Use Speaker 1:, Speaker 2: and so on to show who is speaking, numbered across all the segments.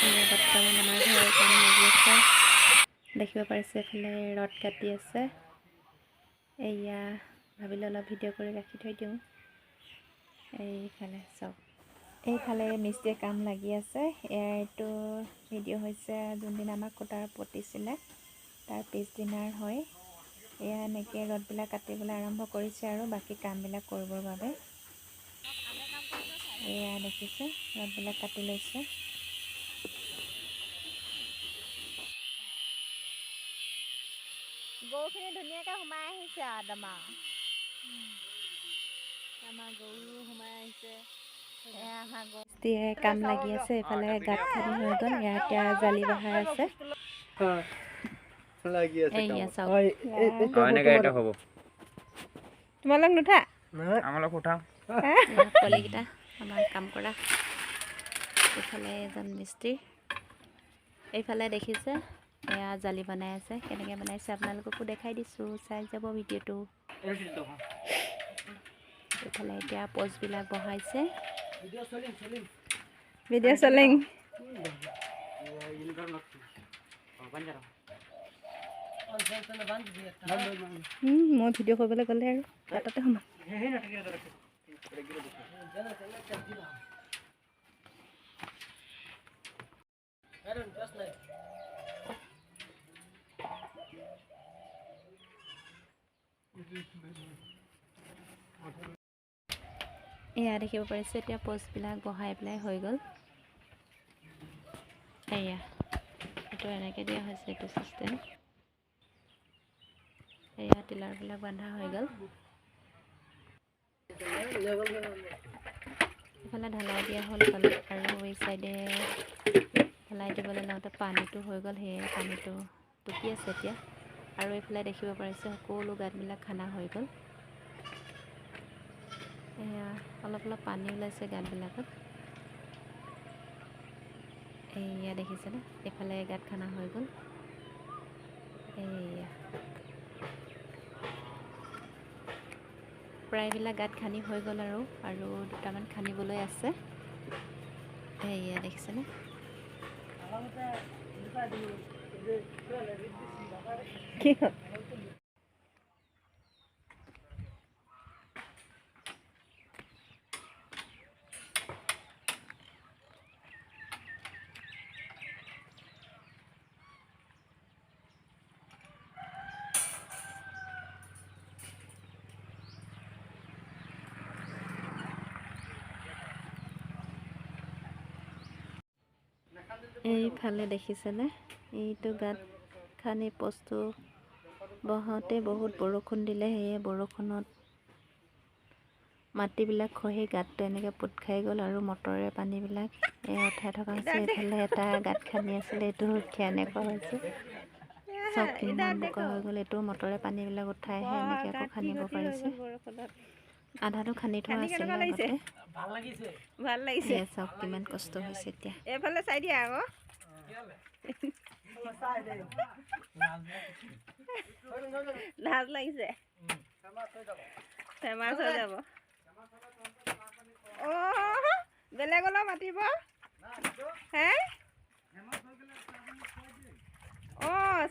Speaker 1: এয়া বৰ্তমান আমাৰ ঘৰৰ কাম লাগি আছে। দেখিব পাৰিছে, এইফালে ৰড কাটি আছে। এয়া ভাবিলোঁ অলপ ভিডিঅ' কৰি ৰাখি থৈ দিওঁ। এইফালে চাওক, এইফালে মিস্ত্ৰীয়ে কাম লাগি আছে। এয়া এইটো ভিডিঅ' হৈছে যোনদিনা আমাক খুঁটাৰ পুতিছিলে, তাৰ পিছদিনাৰ হয়। এয়া এনেকৈ ৰডবিলাক কাটিবলৈ আৰম্ভ কৰিছে আৰু বাকী কামবিলাক কৰিবৰ বাবে। এয়া দেখিছে, ৰডবিলাক কাটি লৈছে।
Speaker 2: গৰুখিনি ধুনীয়াকৈ সোমাই আহিছে আৰু একদম আৰু।
Speaker 3: আমাৰ গৰু সোমাই আহিছে।
Speaker 2: এয়া আমাৰ গৰু।
Speaker 1: মিস্ত্ৰীয়ে কাম লাগি আছে। এইফালে গাঁত খান্দি হৈ গ'ল। ইয়াত এতিয়া জালি বহাই আছে।
Speaker 4: লাগি আছে।
Speaker 1: এইয়া চাওক।
Speaker 5: এনেকৈ এটা হ'ব।
Speaker 2: তোমালোক নুঠা?
Speaker 5: আমালোক উঠাম।
Speaker 1: এয়া পোৱালিকেইটা আমাৰ কাম কৰা। এইফালে এজন মিস্ত্ৰী। এইফালে দেখিছে, এয়া জালি বনাই আছে। কেনেকৈ বনাইছে আপোনালোককো দেখাই দিছোঁ, চাই যাব ভিডিঅ'টো। এইফালে এতিয়া পষ্টবিলাক বহাইছে।
Speaker 2: ভিডিঅ' চলিং। মই ভিডিঅ' কৰিবলৈ গ'লে আৰু তাতে সোমাম।
Speaker 1: এয়া দেখিব পাৰিছে, এতিয়া পষ্টবিলাক বহাই পেলাই হৈ গ'ল। এয়া এইটো এনেকৈ দিয়া হৈছে, এইটো চিষ্টেম। এয়া টিলাৰবিলাক বন্ধা হৈ গ'ল। এইফালে ঢালাই দিয়া হ'ল তলত, আৰু এই চাইডে ঢালাই দিবলৈ লওঁতে পানীটো হৈ গ'ল, সেয়ে পানীটো টুকি আছে এতিয়া। আৰু এইফালে দেখিব পাৰিছে, সকলো গাঁতবিলাক খানা হৈ গ'ল। এয়া অলপ অলপ পানী ওলাইছে গাঁতবিলাকত। এইয়া দেখিছেনে, এইফালে গাঁত খানা হৈ গ'ল। এইয়া প্ৰায়বিলাক গাঁত খান্দি হৈ গ'ল আৰু দুটামান খান্দিবলৈ আছে। এইয়া দেখিছেনে।
Speaker 2: কি হ'ল?
Speaker 1: এইফালে দেখিছেনে, এইটো গাঁত খান্দি পষ্টটো বহাওঁতে বহুত বৰষুণ দিলে, সেয়ে বৰষুণত মাটিবিলাক খহি গাঁতটো এনেকৈ পোত খাই গ'ল আৰু মটৰে পানীবিলাক এই উঠাই থকা হৈছে। এইফালে এটা গাঁত খান্দি আছিলে, এইটো উঠি এনেকুৱা হৈছে। চব কিমান বোকা হৈ গ'ল। এইটো মটৰে পানীবিলাক উঠাইহে এনেকৈ আকৌ খান্দিব পাৰিছে। আধাটো খান্দি থোৱা
Speaker 2: খান্দি
Speaker 1: আছিলে
Speaker 2: কেনেকুৱা লাগিছে?
Speaker 1: আগতে।
Speaker 2: ভাল লাগিছে।
Speaker 1: এয়া চাওক কিমান কষ্ট হৈছে এতিয়া।
Speaker 2: এইফালে চাই দিয়া আকৌ। লাজ লাগিছে, ফেমাচ হৈ যাব। অ' বেলেগলৈ মাতিব হে। অঁ,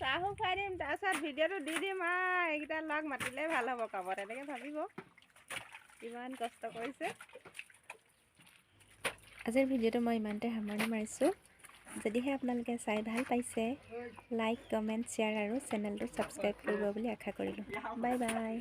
Speaker 2: চাহো খুৱাই দিম, তাৰপিছত ভিডিঅ'টো দি দিম। আৰু এইকেইটা ল'ৰাক মাতিলে ভাল হ'ব কামত, এনেকৈ ভাবিব ইমান কষ্ট কৰিছে।
Speaker 1: আজিৰ ভিডিঅ'টো মই ইমানতে সামৰণি মাৰিছোঁ। যদিহে আপোনালোকে চাই ভাল পাইছে, লাইক, কমেণ্ট, শ্বেয়াৰ আৰু চেনেলটো ছাবস্ক্ৰাইব কৰিব বুলি আশা কৰিলোঁ। Bye bye.